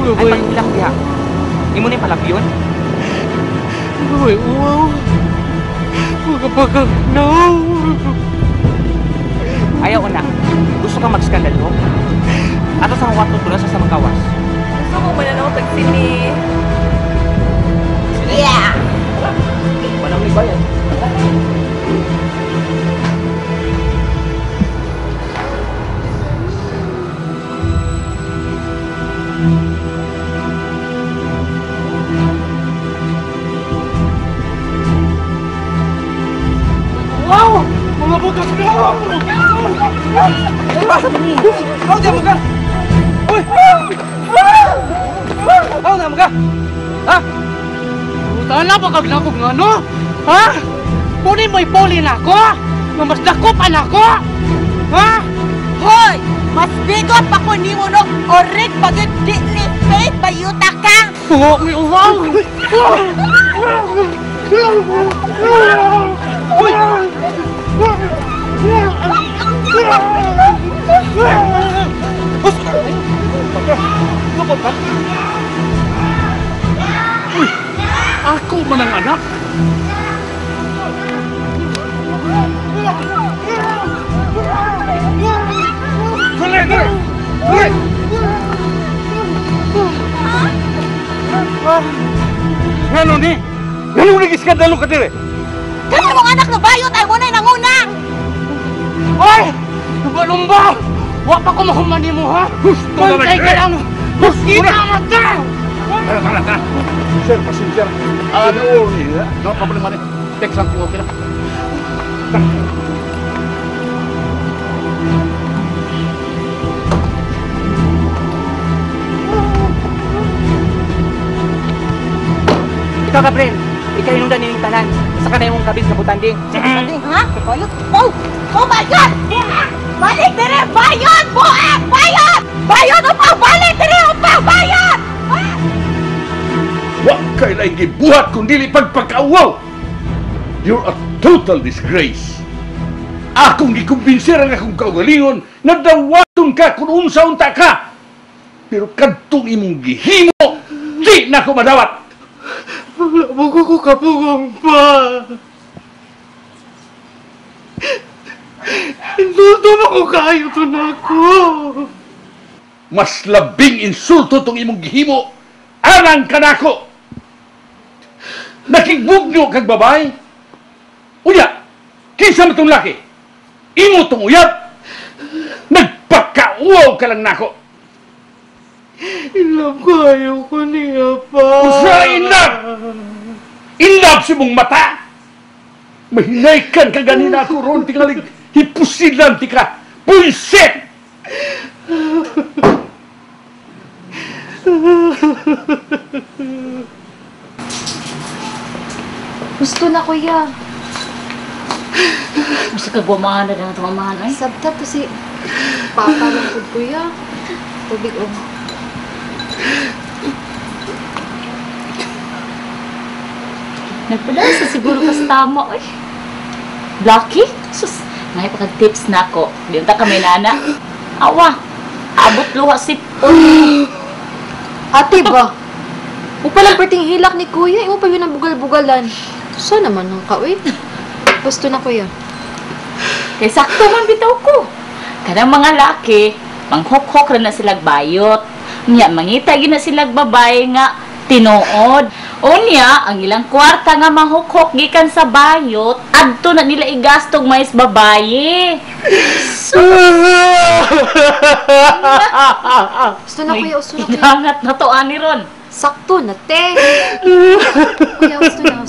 Ay, paghilak diha. Imo na yung palabyon? Uy, uwaw. Mga pagkagnaw. Ayaw na. Gusto kang mag-skandalo? Ato sa kwarto tulo sa manggawas. Gusto ko mananaw tag-sini. Yeah! Walang may bayad. Wow! Mga pagkagnaw! Basta mo ni! Ako diyan mo ka! Uy! Ako na mo ka! Ha? Tala pa kag nga no? Ha? Kunin mo ipuli na ako? Nga mas dako pa na ako? Ha? Hoy! Mas bigot pa ko nimo no! Orig pagit di ni faith bayuta ka! Tungo ni uwaw! Uy! Bus! Lupot ka? Uy! Ako man ang anak! Dali! Dali! Dali! Ngano ni? Ngano ni iskandalo ka dire? Kami mong anak na bayot ay mo na nanguna! Hoy! Lumba-lumba! Wa pa ko mahuman nimo ha? Gusto na Bantay ka lang! Makita mo ta! Tara, tara, tara! Sir, pasensya na. Ano ni? No problema ni. Text lang ko okay na. Ikaw, Gabriel. Ikaw inundan nining tanan. Sa kanay mong kabis na butanding. Ha? Bayot? Oh! Oh my God! Balik dire! Bayot! Buak! Bayot! Bayot! Upa! Balik dire! Upa! Bayot! Wa kay laing gibuhat kung dili pagpagkauwaw. You're a total disgrace. Akong gikumbinser ang akong kaugalingon na dawaton ka kung unsa-unta ka. Pero kadtong imong gihimo, di na ko madawat. Wala mo ko kapugong pa. Insulto mo ko kayo to na ako. Mas labing insulto tong imong gihimo, anang kanako. Nakigbugno kag babay. Unya, kinsa man tong laki? Imo tong uyab. Nagpakauwaw ka lang nako. In love kayo ko niya pa. Usa in love? In love si mong mata. Mahinaykan ka ganina ako ron tingalig hipusilan ti ka. Bullshit! Gusto na kuya. Gusto ka gumahan na ng tumamahan ay. Sabta to si Papa lang po kuya. Tubig o. Nagpadala sa siguro ka sa tama ay. Lucky? Sus, ngay pa tips na ako. Di unta kami nana. Awa. Abot luha si Ate ba? Upa lang perting hilak ni kuya. Imo pa yun ang bugal-bugalan. Sa naman ang ka, uy. Gusto na kuya. Kay sakto man bitaw ko. Kanang mga laki, manghokhok ra na silag bayot. Nya mangita gyud na silag babay nga tinuod. Unya, ang ilang kwarta nga mahukhok gikan sa bayot, adto na nila igastog mais babaye. So, gusto na kuya, gusto na kuya. Idangat na to ani ron. Sakto na te. Kuya, gusto na.